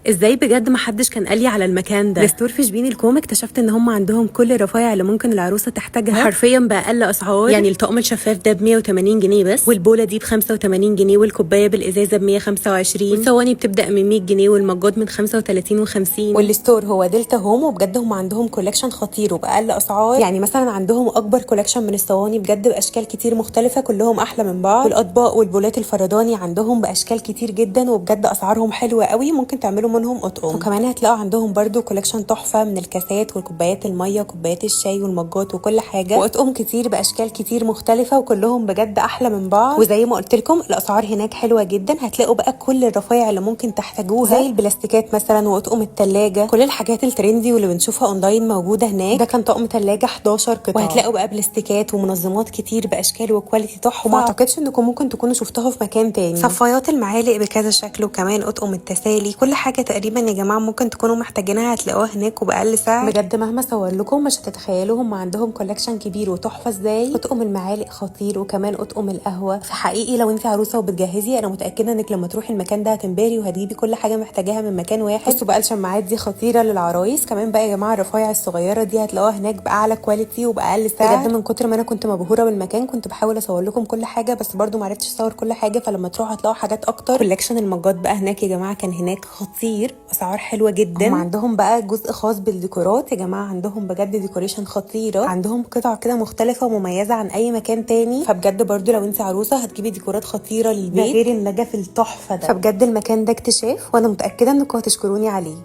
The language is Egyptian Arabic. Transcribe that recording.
ازاي بجد ما حدش كان قال لي على المكان ده؟ ال store في شبين الكوم. اكتشفت ان هم عندهم كل الرفايع اللي ممكن العروسة تحتاجها حرفيا باقل اسعار. يعني الطقم الشفاف ده ب 180 جنيه بس، والبوله دي ب 85 جنيه، والكوبايه بالازازه ب 125، والصواني بتبدا من 100 جنيه، والمجات من 35 و50. وال store هو دلتا هوم، وبجد هم عندهم collection خطير وباقل اسعار. يعني مثلا عندهم اكبر collection من الصواني بجد باشكال كتير مختلفة، كلهم احلى من بعض. والاطباق والبولات الفرداني عندهم باشكال كتير جدا، وبجد اسعارهم حلوة قوي، ممكن تعملوا منهم اطقم. وكمان هتلاقوا عندهم برضو collection تحفة من الكاسات والكوبايات المية وكوبايات الشاي والمجات وكل حاجة، واطقم كتير باشكال كتير مختلفه، وكلهم بجد احلى من بعض. وزي ما قلت لكم الاسعار هناك حلوة جدا. هتلاقوا بقى كل الرفايع اللي ممكن تحتاجوها، زي البلاستيكات مثلا واطقم الثلاجه، كل الحاجات ال trendy واللي بنشوفها اونلاين موجودة هناك. ده كان طقم ثلاجه 11 قطعه. وهتلاقوا بقى بلاستيكات ومنظمات كتير باشكال و quality تحفه، وما اعتقدش انكم ممكن تكونوا شفتوها في مكان تاني. صفايات المعالق بكذا شكل، وكمان اطقم التسالي، كل حاجة تقريبا يا جماعة ممكن تكونوا محتاجينها هتلاقوها هناك وباقل سعر. بجد مهما صور لكم مش هتتخيلوا هم عندهم collection كبير وتحفه ازاي. اطقم المعالق خطير، وكمان اطقم القهوة. فحقيقي لو انت عروسه وبتجهزي، انا متاكدة انك لما تروحي المكان ده هتنبهري وهتجيبي كل حاجة محتاجاها من مكان واحد. بصوا بقى الشماعات دي خطيرة للعرايس. كمان بقى يا جماعة الرفايع الصغيرة دي هتلاقوها هناك باعلى quality وباقل سعر. بجد من كتر ما انا كنت مبهوره بالمكان كنت بحاول اصور لكم كل حاجه، بس برضو ما عرفتش اصور كل حاجه، فلما تروحوا هتلاقوا حاجات اكتر. collection المجات بقى هناك يا جماعة كان هناك خطير، اسعار حلوة جدا. هم عندهم بقى جزء خاص بالديكورات يا جماعه، عندهم بجد decoration خطيره، عندهم قطع كده مختلفة ومميزة عن اي مكان تاني. فبجد برضو لو انت عروسه هتجيبي ديكورات خطيرة للبيت، ده غير النجف التحفة ده. فبجد المكان ده اكتشاف، وانا متاكدة انكم هتشكروني عليه.